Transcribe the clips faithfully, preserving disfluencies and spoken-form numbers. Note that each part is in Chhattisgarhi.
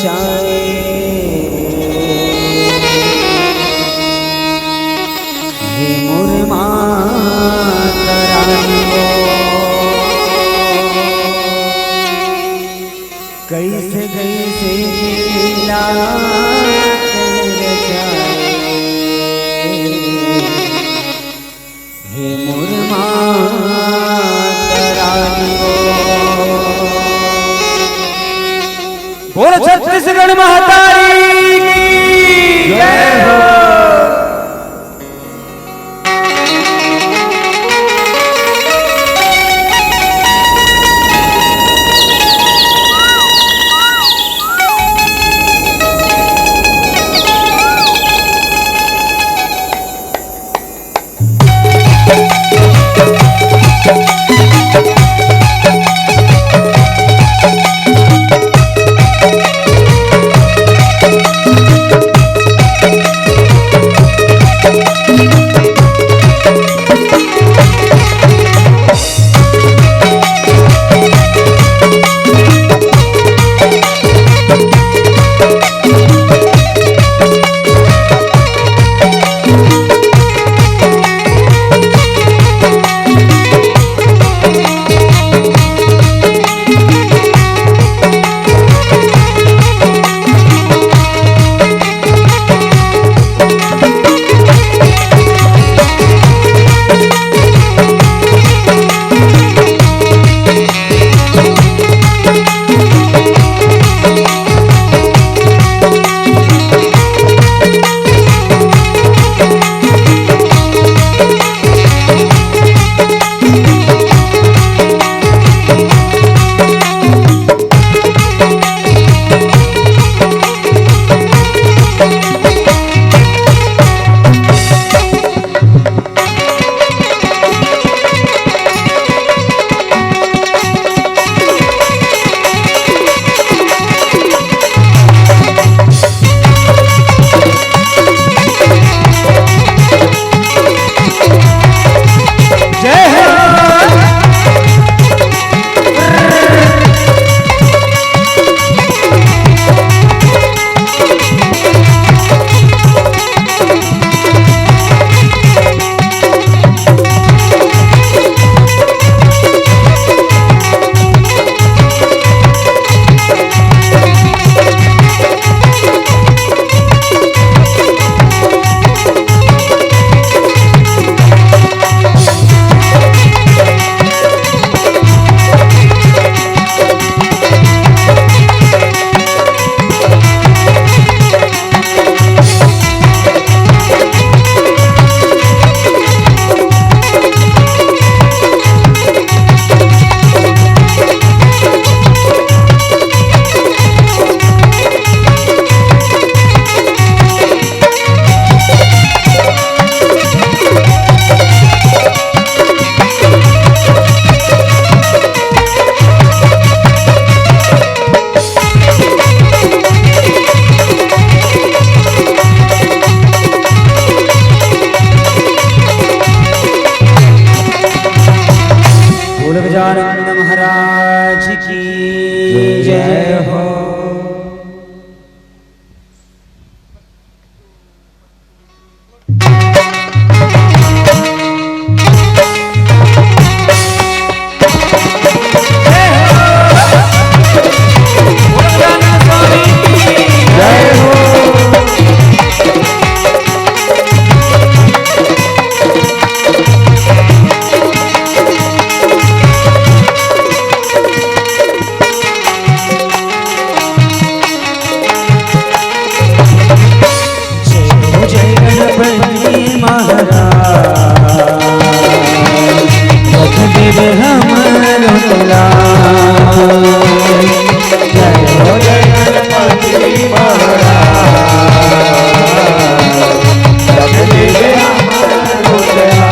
जाए। हे मोर माता रानी हो, कइसे कइसे लीला कर जाए। हे मोर माता रानी हो। बोल छत्तीसगढ़ महतारी की जय हो। बोल गजानन महाराज की जय हो। जय हो जय गणपति महाराज, रख देबे हमरो लाज। जय हो जय गणपति महाराज, रख देबे हमरो लाज।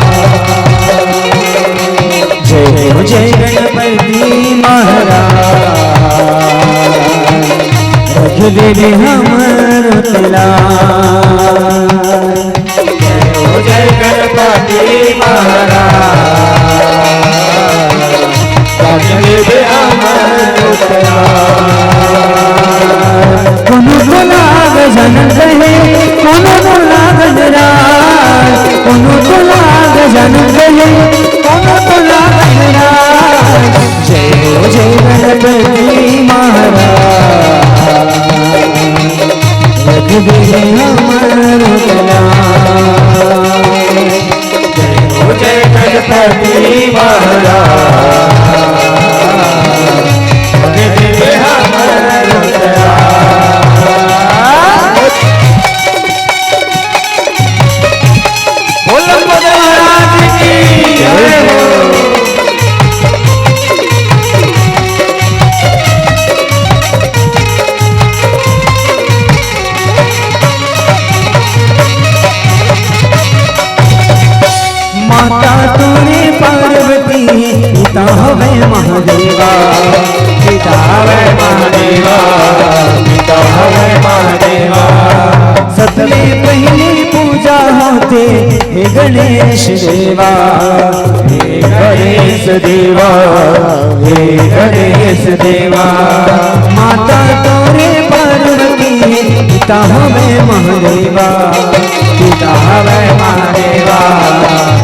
जय हो जय गणपति महाराज, रख देबे हमरो लाज। जय हो जय गणपति महाराज, रख देबे हमरो लाज। कोनो तो लागन राज, कोनो तो लाग जन गए, कोनो तो लागन राज। जय हो जय गणपति महाराज, रख दे हमर उतराज। जय हो जय गणपति महाराज, रख दे हमर उतराज। बोल लंबोदर महाराज की जय हो। माता तोरे पार्वती, पिता हवे महादेवा। पिता हवे महादेवा, पिता हवे महादेवा। सबले पहिले पूजा होथे हे गणेश देवा। हे गणेश देवा, हे गणेश देवा। माता तोरे पार्वती, पिता हवे महादेवा। पिता हवे महादेवा,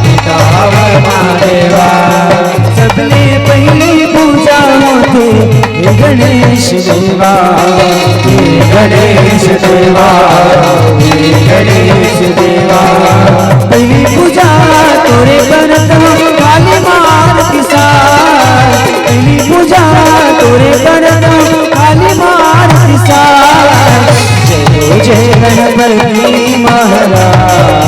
पिता हवे महादेवा। सबले पहिले पूजा होथे हे गणेश देवा। हे गणेश देवा, हे गणेश देवा। पहिली पूजा तोरे करत हँव, काली माँ आरती साज। पहिली पूजा तोरे करत हँव, काली माँ आरती साज। जय हो जय गणपति महाराज,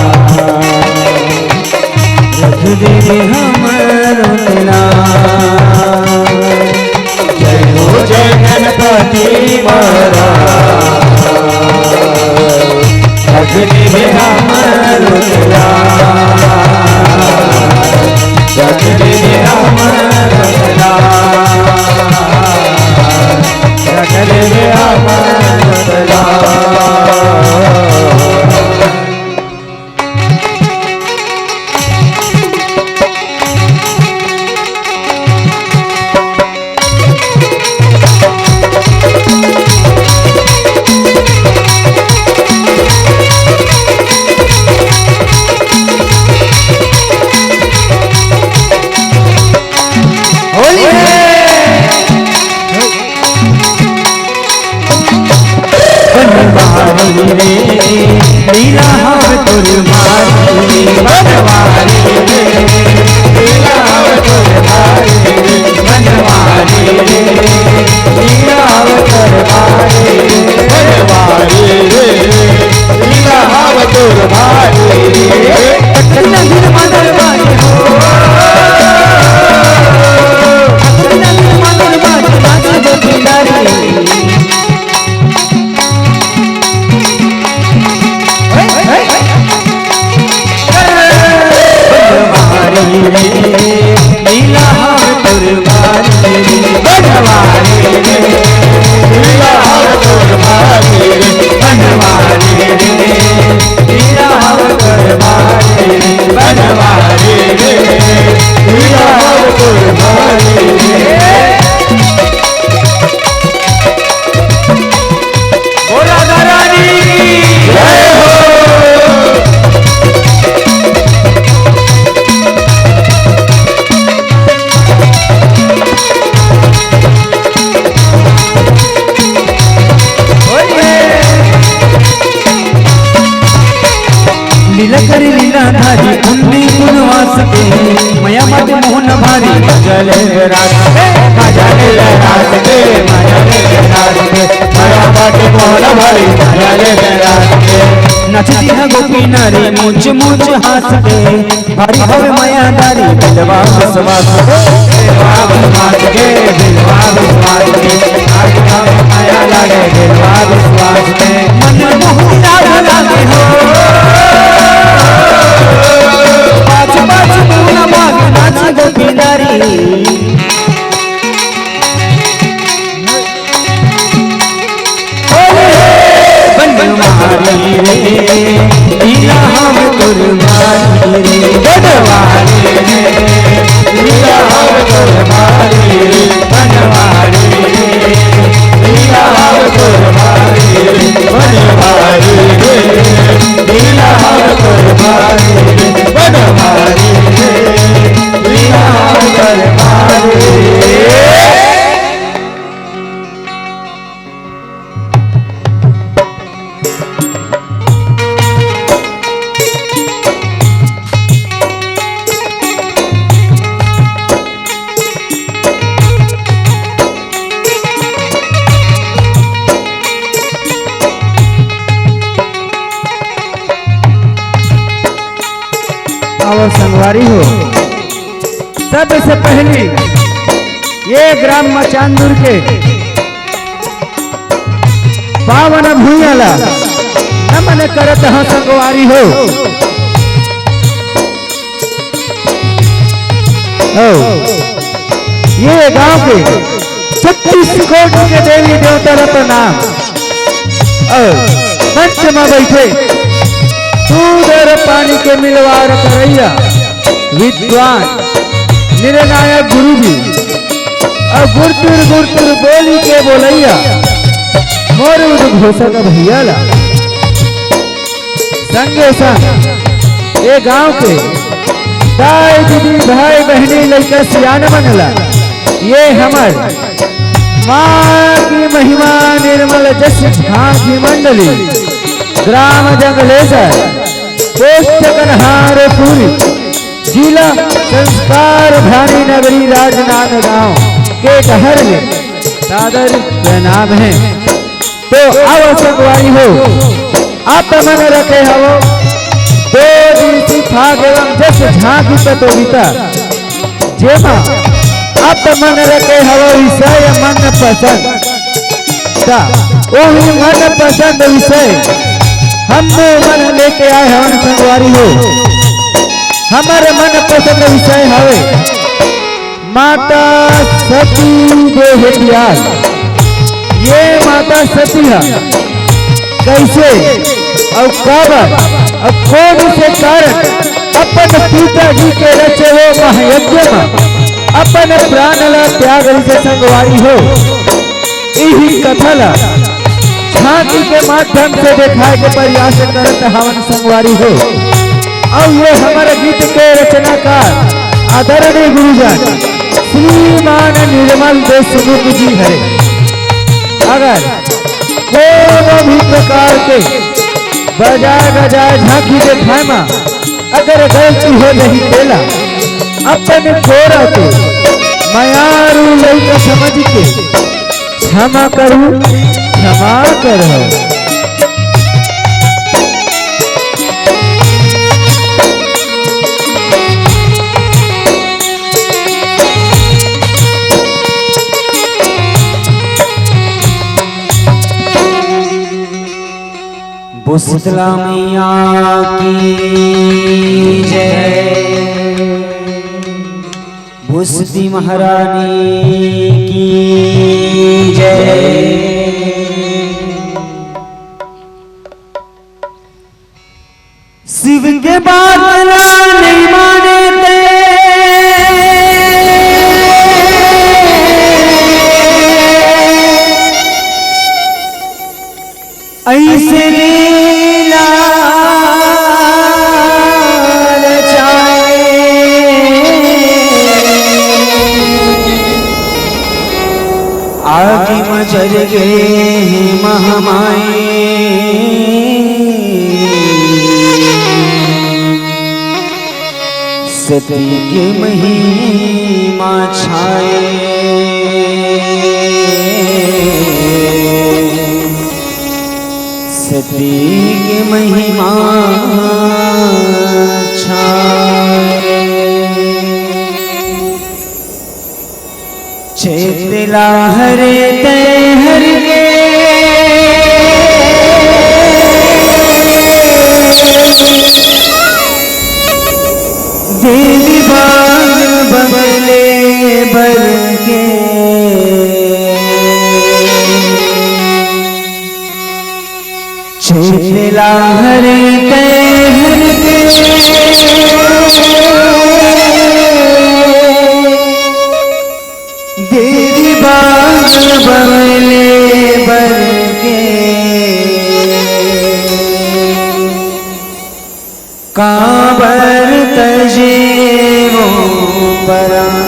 रख दे हमर उतराज। जय हो जय गणपति महाराज, रख दे हमर उतराज। रख दे हमर उतराज, रख दे हमर उतराज। होली है। बनवारी रे, लीला हवे तोर भारी। बनवारी रे, लीला हवे तोर भारी। बनवारी रे, लीला हवे तोर भारी। बनवारी रे, लीला हवे तोर भारी। कतना दिन मानल बाटे हो, कतना दिन मानल बाटे नाच गोपीदारी। बोल राधा रानी की जय हो। लीला करे लीला धारी कुंडी कुनवास के, मया बाटे मोहन भारी। मजा ले रे रात के, मजा ले रे रात के, मजा ले रे रात के। मया बाटे मोहन भारी, मजा ले रे रात के। नाचती है गोपी नारी मुझ मुझ हँस के, भारी हवे मयादारी बिलवा विश्वास के। बिलवा विश्वास के, बिलवा विश्वास के। आज हवे मया लागे बिलवा विश्वास के। मन मोहन राग लागे हो। पाँच पाँच पूरा बाग नाच गोपी नारी। बनवारी रे, लीला हवे तोर भारी रे। बनवारी रे, लीला हवे तोर भारी रे। बनवारी रे, लीला हवे तोर भारी अउ संगवारी हो, सबसे पहली ये ग्राम मचानपुर के पावन भुइयां ला नमन करत हंव संगवारी हो। अउ ये गांव के छत्तीस कोटि के देवी देवता ला प्रणाम। अउ मंच म बइठे दूध अउ पानी के मिलवार करइया विद्वान निर्णायक गुरु जी अउ गुरतुर गुरतुर बोली के बोलइया मोर उद्घोषक भइया ला, संगे संग ये गांव के दाई दीदी, भाई बहिनी, लइका सियान मन ला, ये हमर माँ की महिमा निर्मल जस झांकी मंडली, ग्राम जंगलेसर, पोस्ट कन्हारपुरी, जिला संस्कार धानी नगरी राजनांदगांव के डहर ले सादर प्रणाम हे। तो अउ संगवारी हो, आप मन रखे हवव दो दिवसीय फाग एवं जस झांकी प्रतियोगिता, जेमा आप मन रखे हवव विषय मनपसंद। त ओही मनपसंद विषय हम मन लेके आए हवन संगवारी हो। हमर मनपसंद विषय हवे माता सती देह त्याग। ये माता सती ह कइसे अउ काबर अउ कोन से कारण अपन पिताजी के रचे हुए महायज्ञ म अपन प्राण ला त्याग रिहिसे संगवारी हो। इही कथा ला झांकी के माध्यम से देखाए के प्रयास करत हवन संगवारी हो। अउ ये हमर गीत के रचनाकार आदरणीय गुरुजन श्रीमान निर्मल देशमुख जी हरे। अगर कोनो भी प्रकार के बजाय बजाय झांकी देखाए म अगर गलती हो जाही तेला अपन छोरा के मयारू लइका समझ के क्षमा करू, क्षमा करहू। बुसतला मैया की जय, बुसती महारानी की जय। शिव के बात ला नइ माने ते, अइसे लीला रचाए। आगी म जर गे हे महामाई, सती के महिमा छाए। सती के महिमा छाए। चेत ला हरे तैं हर के, देवी बाग बंगले बर के। चेत ला हरे तैं हर के, देवी बाग बंगले बर के। काबर तजे वो परान,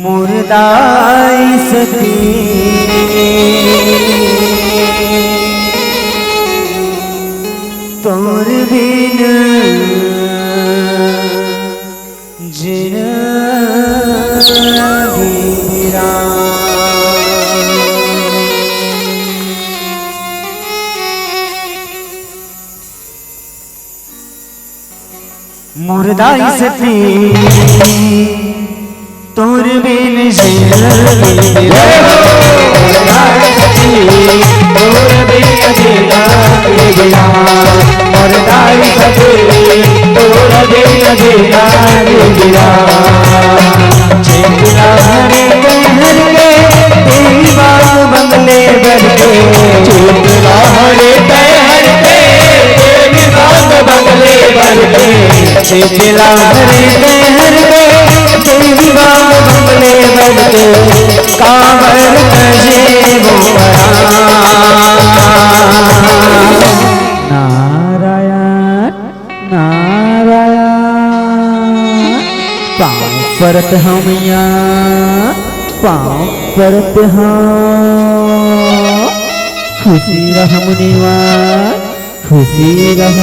मुर्दा अइस सती तोर बिन जिनगी बिरान। दाई सती तोर बिन जीना, दाई सती तोर बिन जीना, मोर दाई सती तोर बिन जीना। चेतला हरे तैहर के, देवी बाग बंगले बरके। चेतला हरे तैहर के, देवी बाग बंगले बरके। चेतला हरे तैहर के, देवी बाग बंगले बरके। कांवर तजे गोरा। नारायण, नारायण। पाँव परत हँव मइया, पाँव परत हँव। खुशी रह मुनिवर, खुशी रह।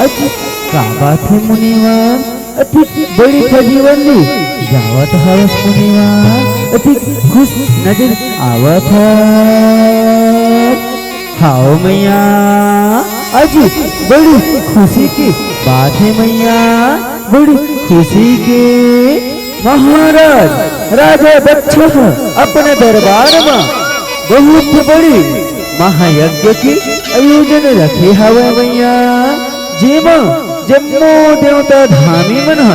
अजी, का बात हे मुनिवर? अतिक बड़ी खजीवन ली जावत हवस मुनिवर, अतिक खुश नजर आवत हस। हव मइया, अजी बड़ी खुशी के बात हे मइया, बड़ी खुशी के। महाराज राजा दक्ष ह अपन दरबार म बहुत बड़ी महायज्ञ के आयोजन रखे हवय मइया, जेमा जम्मो देवता धामी मन ह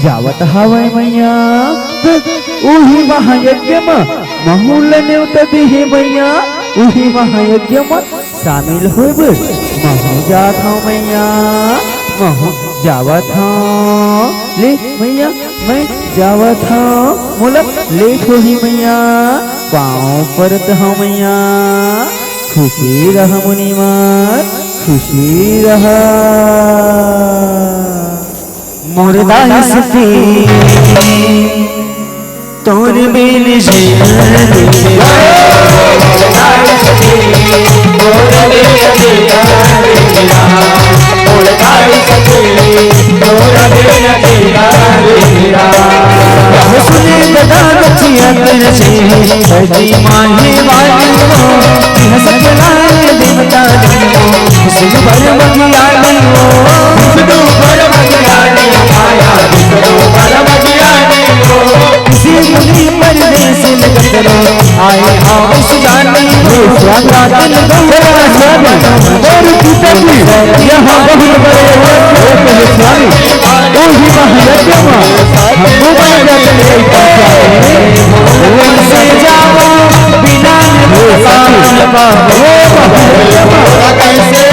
जावत हवय मइया। त उही महायज्ञ म महू ल नेवता दे हे मइया, उही महायज्ञ म शामिल होय बर महू जात हँव मइया, महू जावत हँव। ले मइया, मैं जावत हँव, मोला लेट होही मइया, पाँव परत हँव मइया। खुशी रह मुनिवर, खुशी रह। मोर दाई सती तोर बिन जीना, मोर बिन जीना। सुने गदा बचिया कर से, धरती माहे वाली हो, यह सतलाए देवता जन्मो, विष्णु बर बगियानी हो। विष्णु बर बगियानी, माया विष्णु बर बगियानी हो। किसी मुनि परदेस लगत रो, आए आओ सुजानी हो। स्वागतन गौरा स्वामी और पिता जी, यहाँ बहुत बड़े हो, स्वामी। ओही महायज्ञ में हमको बन जाते हैं। ओम से जाओ बिना निमंत्रण बाबा।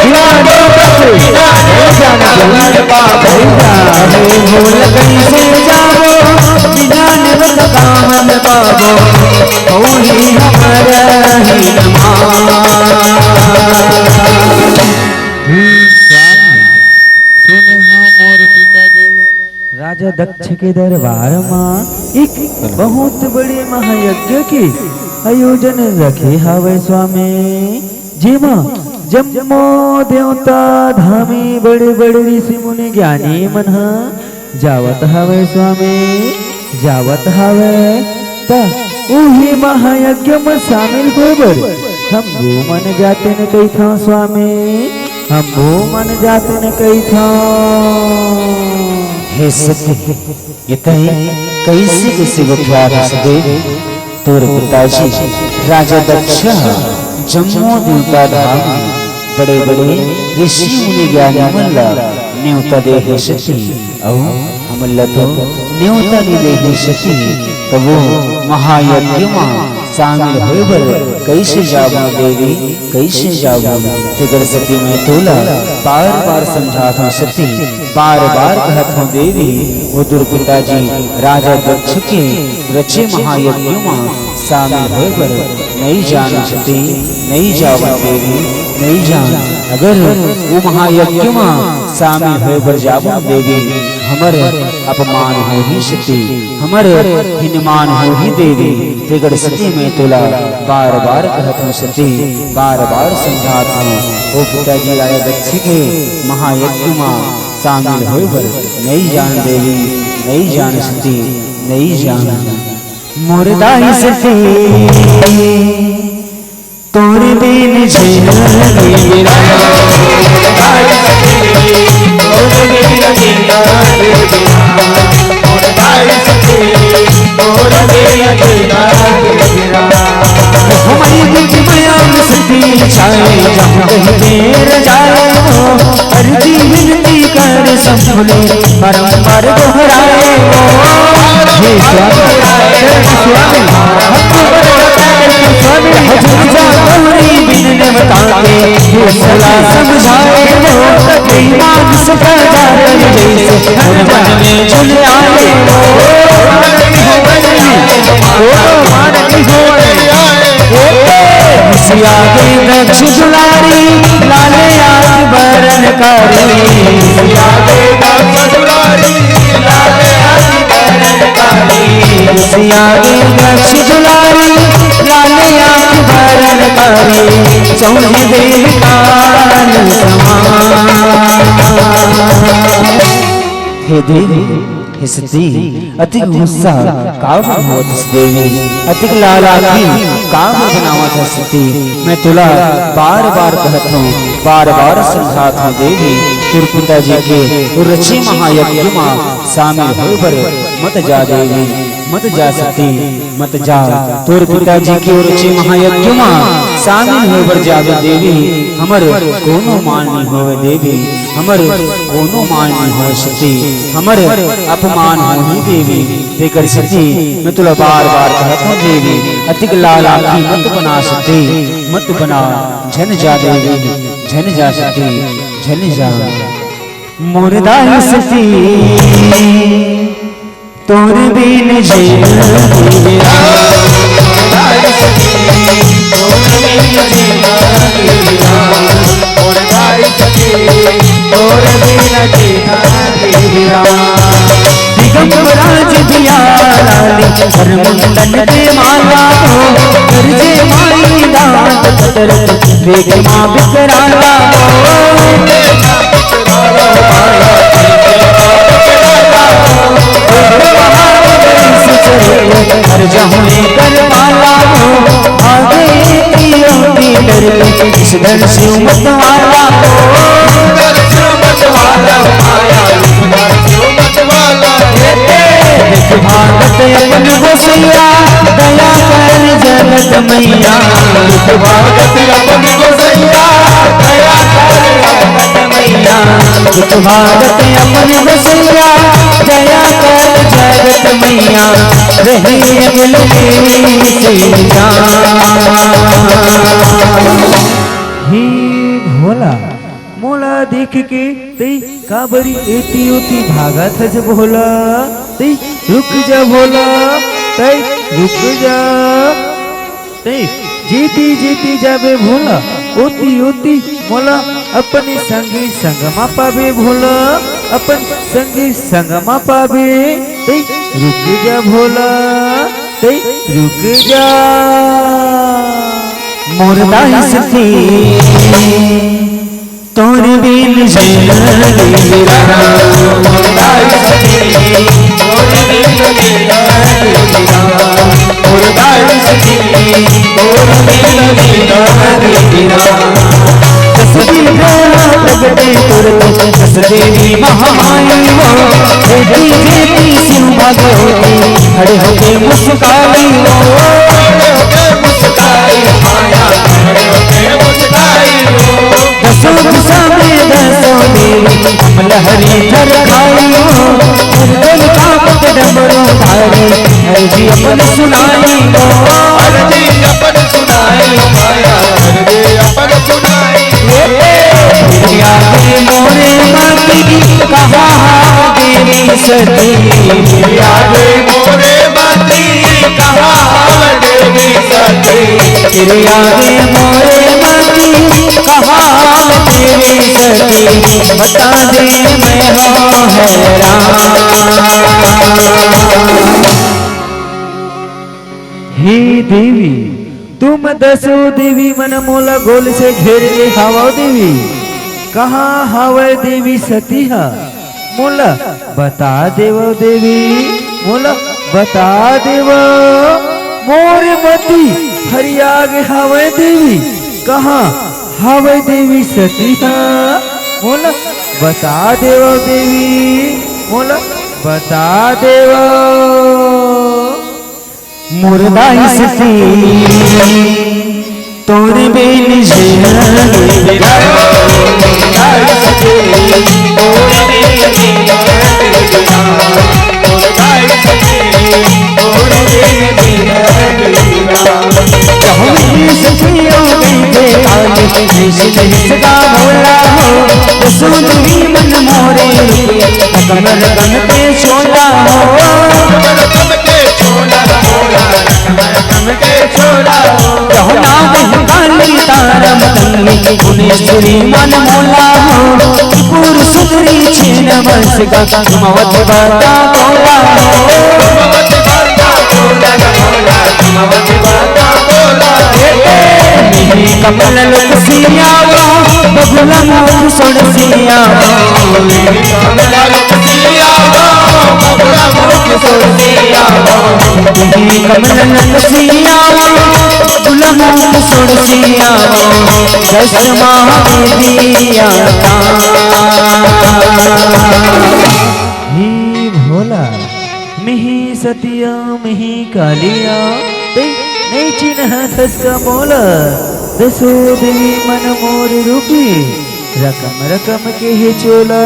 बिना निमंत्रण बाबा। बोल कैसे जाओ बिना निमंत्रण बाबा। ओही हमारा ही मान। हे स्वामी, सुन हा मोर पिताजी। राजा दक्ष के दरबार म एक बहुत बड़े महायज्ञ के आयोजन रखे हावय स्वामी, जेमा जम्मो देवता धामी बड़े-बड़े ऋषि मुनि ज्ञानी मन ह जावत हावय स्वामी, जावत हावय। त उही महायज्ञ म शामिल होय बर हमहू मन जातेन कहिथन स्वामी, हमहू मन जातेन कहिथन। हे सती, ये तैं कइसे कइसे गोठियात हस बे? तोर पिताजी राजा दक्ष ह जम्मो देवता धाम में बड़े-बड़े ऋषि मुनि ज्ञानी मन ला नेवता दे हे सती, अउ हमन ला तो नेवता नइ दे हे सती, त वो महायज्ञ म शामिल होय बर कइसे जाबो देवी, कइसे जाबो? तेकर सती मैं तोला बार-बार समझात हंव सती, बार-बार कहत हंव देवी, वो तोर पिताजी राजा दक्ष के रचे महायज्ञ म शामिल होय बर नइ जान सती, नइ जावन देवी, नइ जान। अगर वो महायज्ञ म शामिल होय बर जाबो देवी, हमर अपमान होही सती, हमर हिनमान होही देवी। तेकर सती मैं तोला बार-बार कहत हंव सती, बार-बार समझात हंव, ओ पिताजी राजा दक्ष के महायज्ञ म शामिल होय बर नइ जान देवी, नइ जान सती, नइ जान। मोर दाई सती तोर बिन जीना मेरा। हमारी दुख मया सती चाहे जहाँ कहीं देर जाए वो, अर्जी विनती कर संभले, बारंबार दोहराए वो। हे स्वामी, हे स्वामी, हम तो बस करता है स्वामी। हजूर जा गौरी बिन ने बताए, ये सलाह समझाए वो, बेईमान सदा जाए जैसे, हर मन में जुल आए वो। ओ, माननी हो। सियागे दक्ष दुलारी, लाले आंख बरन कारी। सियागे दक्ष दुलारी, लाले आंख बरन कारी। सियागे दक्ष दुलारी, लाले आंख बरन कारी। चौही देव काल समान। हे देवी, हे सती, अतिक गुस्सा का होवत हस देवी, अतिक लाल आँखी का बनावत हस सती। मैं तोला बार-बार कहत हूँ, बार-बार समझात हूँ देवी, तोर पिताजी के रचे महायज्ञ मा शामिल होए बर मत जा देवी, मत जा सती। मत जा, तोर पिताजी के ओर रचे महायज्ञ मा शामिल होए बर जाबे देवी, हमर कोनो मान नहीं होवे देवी, हमर कोनो मान नहीं होवे सती, हमर अपमान होही देवी। तेकर सती मैं तोला बार-बार कहत हूँ देवी, अतिक लाल आँखी मत बना सती, मत बना, झन जा देवी, झन जा सती, झन जा। मोर दाई सती तोर बिन जीना तेरा। दिगंबरा जी दिया लाली, कर मुंडन के माला हो, कर जे माई दांत कतर, देख माँ बिकराला हो। हर जाऊं लेकर माला हो, आगे की ओटी डर के इस दर से मत वाला हो। भागत अपन गोसैया, दया कर जगत मैया। भागत अपन गोसैया, दया कर जगत मैया। भागत अपन गोसैया, दया कर जगत मैया। रहे मिलके से जान। हे भोला, मोला देख के तई काबरी एती ओती भागत हस भोला। तई रुक जा भोला, तई रुक जा। तई जेती जेती जाबे भोला, ओती ओती मोला अपने संगी संग मा पाबे भोला, अपन संगी संग मा पाबे। तई रुक जा भोला, तई रुक जा। मोर दाई सती तोर बिन जीना तेरा। दस दिन भोला प्रगटे तुरत, दस देवी महामाई वो। बेटी बेटी शिव भगवती, खड़े होके मुस्काई वो। दसों दिशा में दसों देवी, हम लहरी धर खाई हो। हर दल कामत डमरू धारी, अर्जी अपन सुनाई हो। अर्जी अपन सुनाई माया, अर्जी अपन सुनाई। ये आगे मोरे माती, कहाँ देवी सती। आगे मोरे माती, कहाँ देवी सती। तेरे आगे मोरे माती, कहाँ देवी सती, बता दे मैं हो हैरान। हे देवी, तुम दसो देवी मन मोला गोल से घेर ले हावव देवी। कहाँ हावय देवी सती हा? मोला बता देवव देवी, मोला बता देवव। मोर मती हरिया गे हावय देवी, कहाँ हावय देवी सती हा? मोला बता देवव देवी, मोला बता देवव। मुर्दा स्थिति तोर बिन जीना। कहूँ सखियों गई थे काली, जिस जिसका भोला हो, वो सुंदरी मन मोरे, कमर बन के छोला हो। कहना वह काली तारा मतंगी, उन्हें श्रीमान मोला हो। पुर सुंदरी छीन मस्का, मवत बता बोला हो। कमल लोक सियावा, बबुला मोर सोड़ सियावा। कमल लोक सियावा, बबुला मोर सोड़ सियावा। चश्मा दिया। हे भोला, मिही सतिया, मिही कालिया, ते नइ चिन्हथस का मोला? दसो देवी मन मोर रूपी, रकम रकम के हे चोला,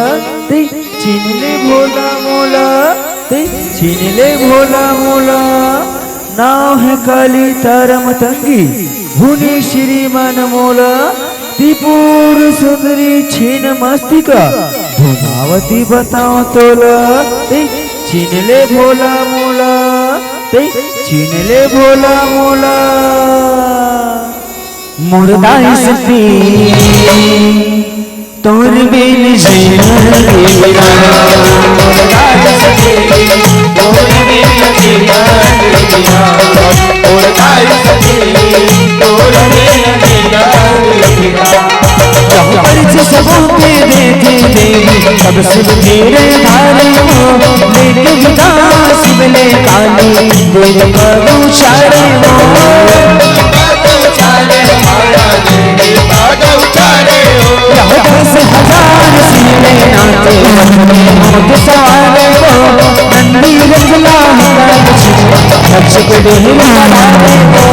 ते चिन्ह ले भोला मोला, ते चिन्ह ले भोला मोला। नाव हे काली तारा मतंगी, भुनी श्रीमान मोला, त्रिपुर सुंदरी छीन मस्तिका, धुमावती बताओ तोला, ते चिन्ह ले भोला मोला, ते चिन्ह ले भोला मोला। मुर्दा स्थिति तोर बिन जीना। जब पर सबों पे देखे देवी, सब शिव तेरे धारे हो, लेके विकास मिले काली, देव करू चारे हो। यह दस हजार सीने नाचे, मोट सवारे हो, नंदी रचना हमारे, रक्षक देहरी हमारे हो।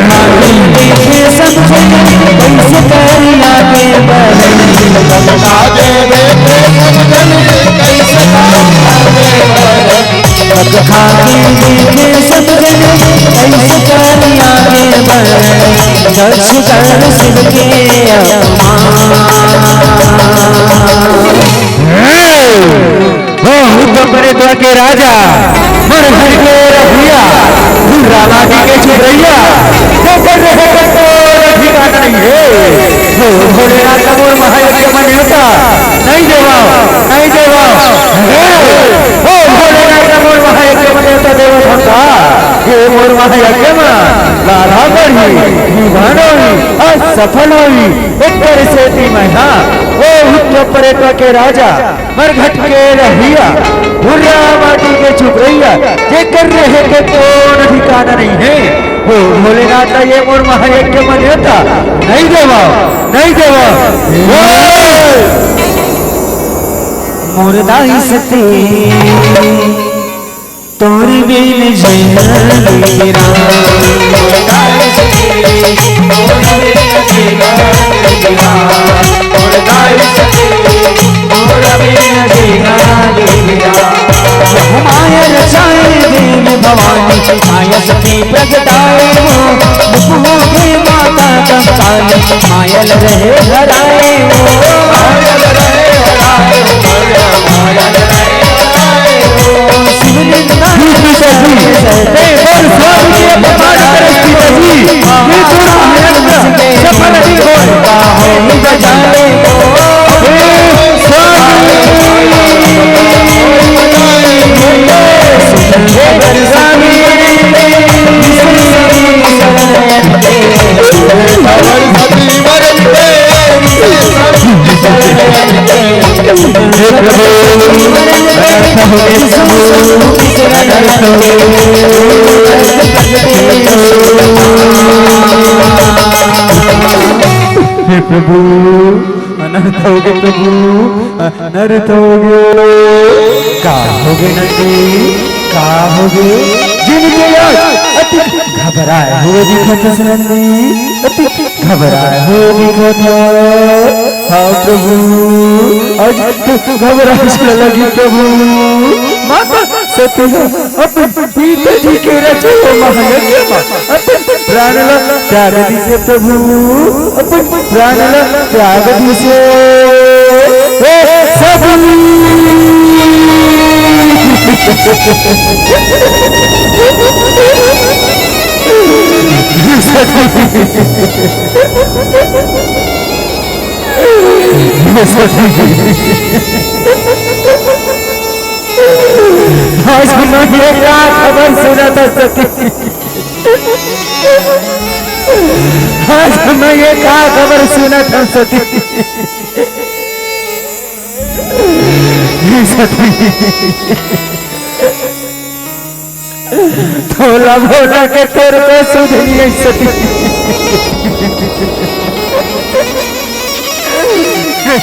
माटी देखे समझे, कैसे करी आगे बढ़े। आगे देखे समझे, कैसे करी आगे बढ़े। पग खा के देखे सब जने, कैसे करी आगे बढ़े। दस कर शिव के अपमान। हो, हुद्द प्रेतवा के राजा, मरघट के रघुइया, बुर्रा माटी के चुरैया, जेकर रहे कतको ठिकाना नइ हे। हो भोलेनाथ मोर महायज्ञ म नेवता नइ देवव, नइ देवव। हे, हो भोलेनाथ मोर महायज्ञ म नेवता देवत हंव का? ये मोर महायज्ञ म राधा बढ़ही, जीवन होही, असफल होही। एकर सेती मैं हा, ओ हुद्द प्रेतवा के राजा, मरघट के रघुइया, बुर्रा माटी के चुरैया, जेकर रहे कतको ठिकाना नइ हे। हो भोलेनाथ, ये मोर महायज्ञ म नेवता नइ देवव, नइ देवव। मुर्दा स्थिति तोर बिन जीना। माया रचाए देवी भवानी, माया सती प्रगटाए हो, मुख हो गई माता कंकाली, माया लहरे हराए हो। शिवलिंग एक बार स्वामी अपमान करत पिताजी, ये थोड़ा आनंद सफल नहीं हो। प्रभु, अनर्थ होगे प्रभु, अनर्थ होगे। का होगे नंदी, का होगे? जिनके आज अति घबराए हुए दिखत हस नंदी, अति घबराए हुए दिखत हस। हाँ प्रभु, आज तो घबराए से लगी प्रभु। माता सती ह अपन पिताजी के रचे वो महायज्ञ म अपन प्राण ला त्याग दिसे प्रभु, अपन प्राण ला त्याग दिसे। हे सती। आज मैं ये का खबर सुनत हँव सती? आज मैं ये का खबर सुनत हँव सती? सती। तोला बोला के तोर को सुध नइ हे सती।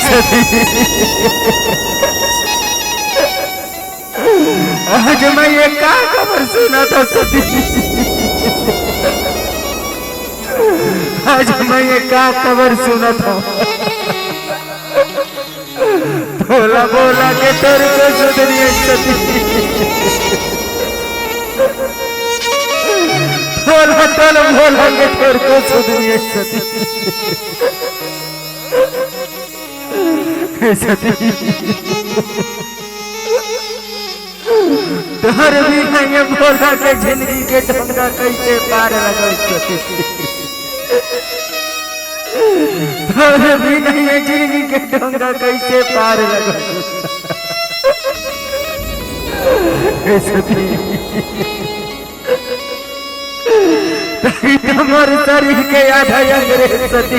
सती। आज मैं ये का खबर सुनत हँव सती? आज मैं ये का खबर सुनत हँव? तोला बोला के तोर को सुध नइ हे सती। तोला, तोला बोला के तोर को सुध नइ हे सती। सती। तोर बिना ये भोला के जिनगी के डोंगा कइसे पार लगहूँ सती? तोर बिना ये जिनगी के डोंगा कइसे पार लगहूँ सती? तहीं तो मोर शरीर के आधा अंग रे सती।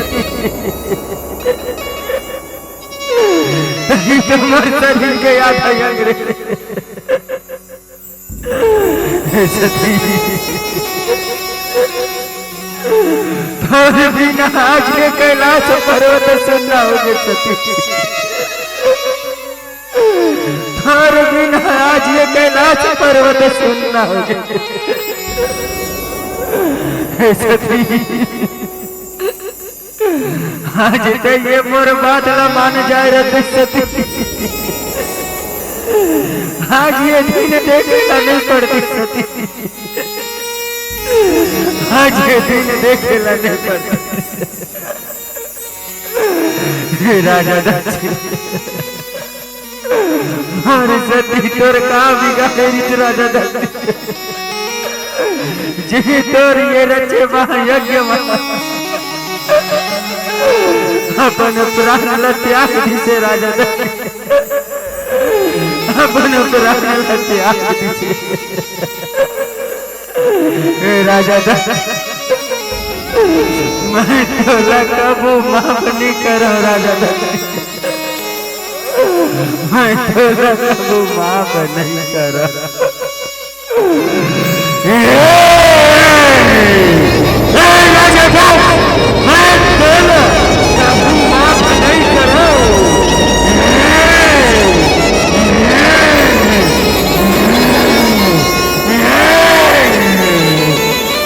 तहीं तो मोर शरीर के आधा अंग रे। सती। तोर बिना आज ये कैलाश पर्वत सुन्ना होगे सती। तोर बिना आज ये कैलाश पर्वत सुन्ना होगे। सती। आज तो ये मोर बात ला मान जाए रतिस सती। आज ये दिन देखे ला नइ पड़तिस सती। आज ये दिन देखे ला नइ पड़तिस। हे राजा दक्ष। मोर सती तोर का बिगाड़े रिहिस राजा दक्ष? जे तोर ये रचे महायज्ञ म अपन प्राण ला त्याग दिसे राजा दक्ष। अपन प्राण ला त्याग दिसे। हे राजा दक्ष, मैं तोला कभू माफ नइ करँव राजा दक्ष। मैं तोला कभू माफ नइ करँव। ए, ए, राजा दक्ष, मैं तोला कभू माफ नइ करँव।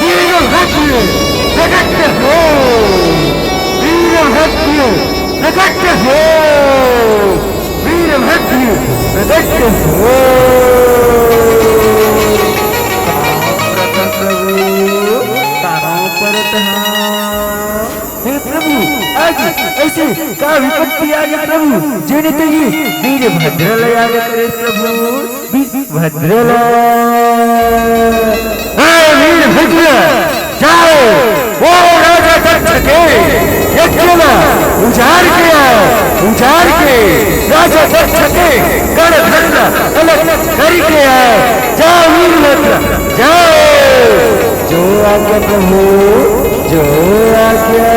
वीरभद्र प्रकट हो, वीरभद्र प्रकट हो, वीरभद्र प्रकट हो। प्रभु, हे प्रभु, आज ऐसे का विपत्ति आ गई प्रभु, जेने ते ये वीरभद्र ला याद करे प्रभु, वीरभद्र ला। हे वीरभद्र, जाओ, वो राजा दक्ष के यज्ञ ला उजाड़ के आओ, उजाड़ के राजा दक्ष के गण धन ला अलग करके आओ। जाओ वीरभद्र, जाओ। जो आज्ञा प्रभु, जो आज्ञा।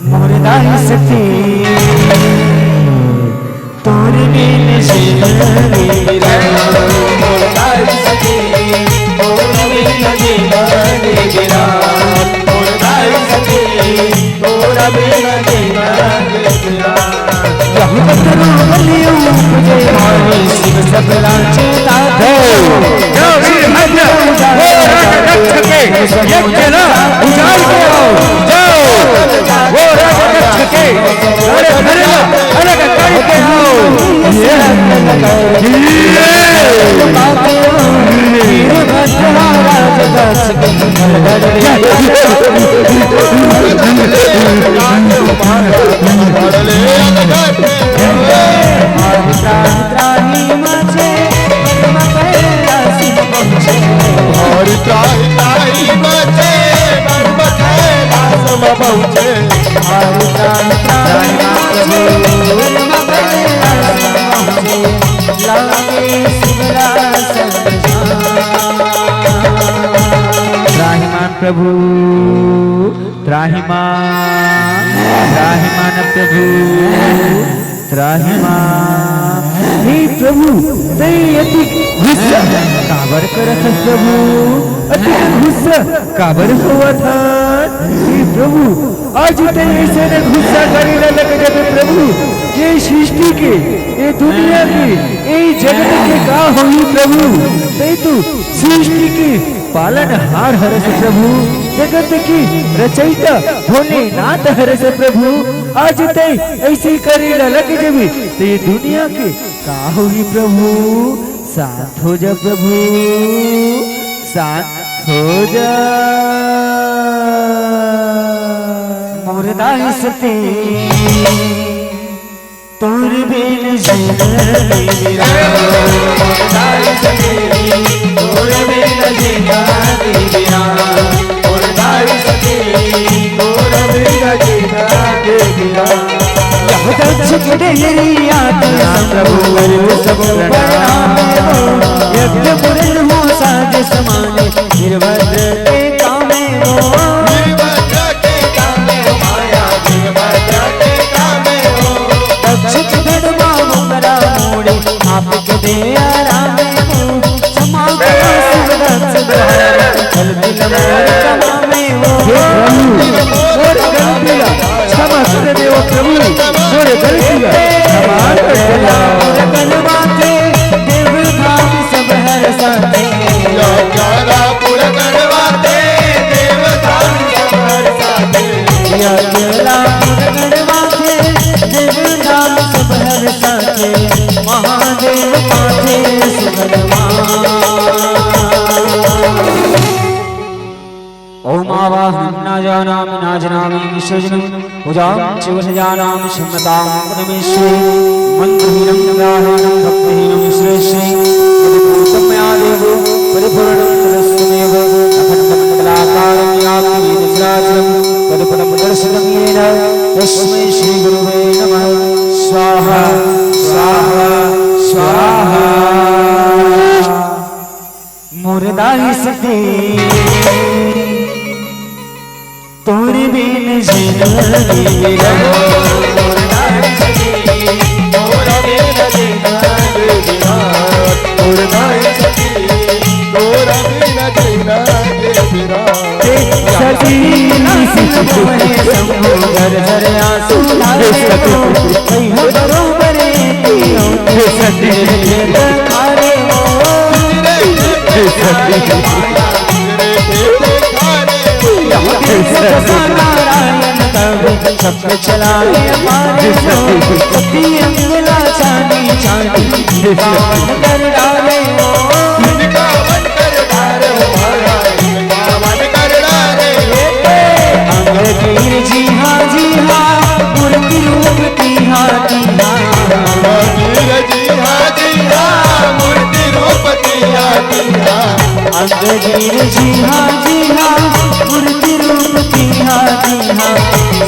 मोर दाई सती, तोर बिन जीना मेरा। बिन जीना के बिना। यहू कतरू बलियू पूजे भावे, शिव सब लाचे ताते। जाओ, जाओ, वीर हत्या। वो राजा दक्ष के यज्ञ ना उजाड़ के आओ। जाओ, वो राजा दक्ष के सारे घरे ना अलग करके आओ। ये। त्राहिमाम प्रभु, त्राहिमाम, त्राहिमाम प्रभु, त्राहिमाम। हे प्रभु, तैं अति गुस्सा काबर करत हस प्रभु? अति गुस्सा काबर होवत हस? हे प्रभु, आज तैं अइसे न गुस्सा करे ला लग जाबे प्रभु, ये सृष्टि के, ये दुनिया के, ये जगत के का होही प्रभु? तैं तो सृष्टि के पालनहार हरस प्रभु, जगत के रचयिता भोलेनाथ हरस प्रभु। आज तैं अइसे करे ला लग जाबे, त ये दुनिया के का होही प्रभु? शांत हो जा प्रभु, शांत हो जा। मोर दाई सती तोर बिन जिंदगी बिना, मोर दाई सती, तोर बिन जिंदगी बिना, मोर दाई सती, तोर बिन जिंदगी बिना। यह दक्ष के डेहरिया के संग प्रभु करो सब प्रणाम हो। यज्ञ पुरन हो साज समाने, वीरभद्र के कामे हो। वीरभद्र के कामे हो, माया वीरभद्र के कामे हो। दक्ष के गढ़ मा मुंगरा मूड़ी, आप के दे आराम हो। क्षमा करो शिव दक्ष द्वार, गलती न मोर क्षमा में हो। हे प्रभु, मोर गलती ला क्षमा कर देव प्रभु, मोर गलती ला क्षमा कर देव। पुरगन माथे देव धाम सब हर साथे। या प्यारा पुरगन माथे देव धाम सब हर साथे। या प्यारा पुरगन माथे देव धाम सब हर साथे। महादेव माथे सुगन मा। ओम आवाहनम नाजानामि नाजनामि विसर्जनम पूजां च विसर्जानामि सम्मतां परमेश्वरी। मंत्रहीनं ग्राहीनं भक्तिहीनं श्रेष्ठी। यदि पूर्णं मया देवो परिपूर्णं तदस्तु मे। अखंडमंडलाकारं व्याप्तं येन चराचरं तत्पदं दर्शितं येन तस्मै श्री गुरुवे नमः। स्वाहा स्वाहा स्वाहा। मोर दाई सती तोर बिन जिंदगी बिना। मोर दाई सती तोर बिन जिंदगी बिना। मोर दाई सती तोर बिन जिंदगी बिना। सती नासिक बोले शंभु झर झर आंसू लागे हो। कहियो बरोबर एक ही हो। हे सती। हे सती। हे सती। नारायण कवि शब्द चलाए मारे हो। सती अंगला छानी छानी पावन कर डाले हो। पावन कर डाले हो महाराज। अंगदीर जी हाँ जी हाँ, मूर्ति रूप तिहां तिहां। अंगदीर जी हाँ जी हाँ, मूर्ति रूप तिहां तिहां। अंगदीर जी हाँ जी हाँ, मूर्ति रूप तिहां तिहां।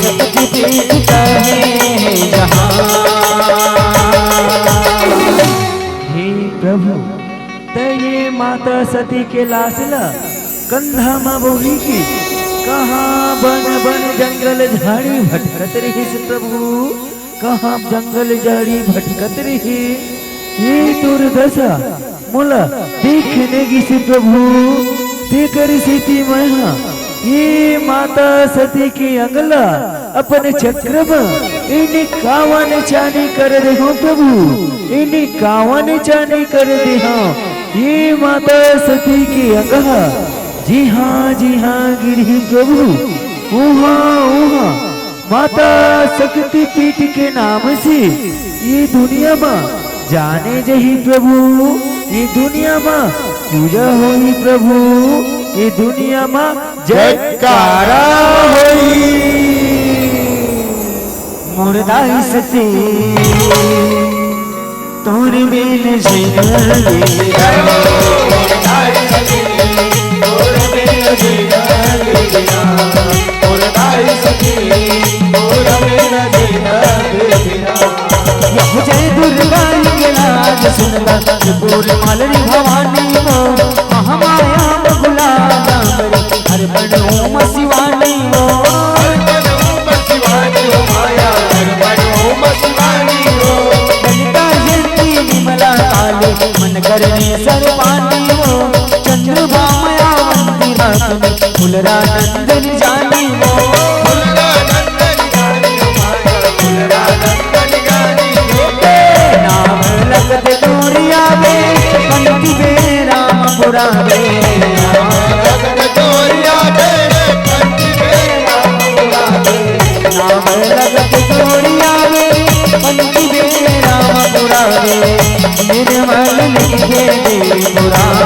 शक्ति पीठ कहे जहाँ। हे प्रभु, तैं ये माता सती के लाश ला कंधा म बोही के कहाँ बन बन जंगल झाड़ी भटकत रहिस प्रभु, कहाँ जंगल झाड़ी भटकत रहे। ये दुर्दशा मोला देखे नइ गिस प्रभु, तेकर सेती मैं हा ये माता सती के अंग ला अपन चक्र म इन्हें कावन चानी कर दे हो प्रभु, इन्हें कावन चानी कर दे हो। ये माता सती के अंग ह जिहाँ जिहाँ गिरही प्रभु, उहाँ उहाँ माता शक्ति पीठ के नाम से ये दुनिया मा जाने जही प्रभु, ये दुनिया मा पूजा होही प्रभु, ये दुनिया मा जयकारा होही। मोर दाई सती तोर बिन जीना ले। यह जय दुर्गा के लाज सुनला, त्रिपुर मालनी भवानी वो, महामाया बगुला नाम रे, अर्पण ओम शिवानी वो। ललिता जयंती विमला काली, मन करनी सर्वानी वो, चंद्रमा मया मंदिर में, फुलरा नंदन जानी वो। नाम लगत तोरिया बे, पंथी बे राम पुरावे। नाम लगत तोरिया बे, पंथी बे राम पुरावे। निर्मल लिखे दे पुराण।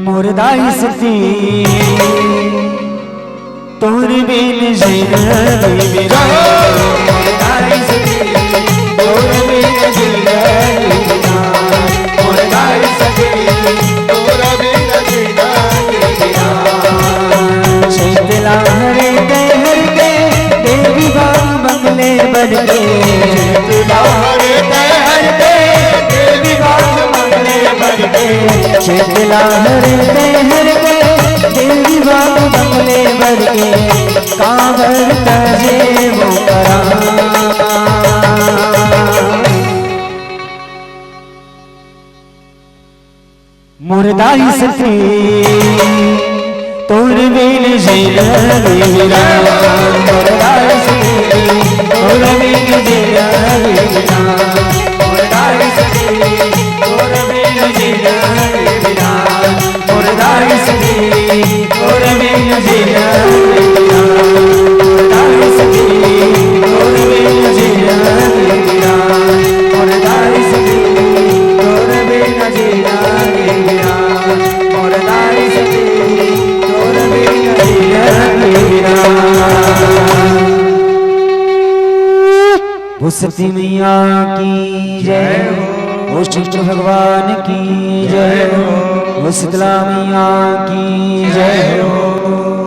मोर दाई सती तोर बिन जीना रे बिना। शीतला हरे दे हर दे, देवी बाग बंगले बन के। शीतला हरे दे हर दे, देवी बाग बंगले बन के। शीतला हरे दे हर दे, देवी बाग बंगले बन के। कांवर तजे वो करा। मोर दाई सती तोर बिन जीना रे बिना। मोर दाई सती तोर बिन जीना रे बिना। मोर दाई सती तोर बिन जीना रे बिना। मोर दाई सती तोर बिन जीना रे बिना। मोर दाई सती तोर बिन जीना रे बिना। मोर दाई सती तोर बिन जीना रे बिना। मोर दाई सती तोर बिन जीना रे बिना। वो सती मैया की जय हो, वो शंकर भगवान की जय हो, वो शीतला मैया की जय हो।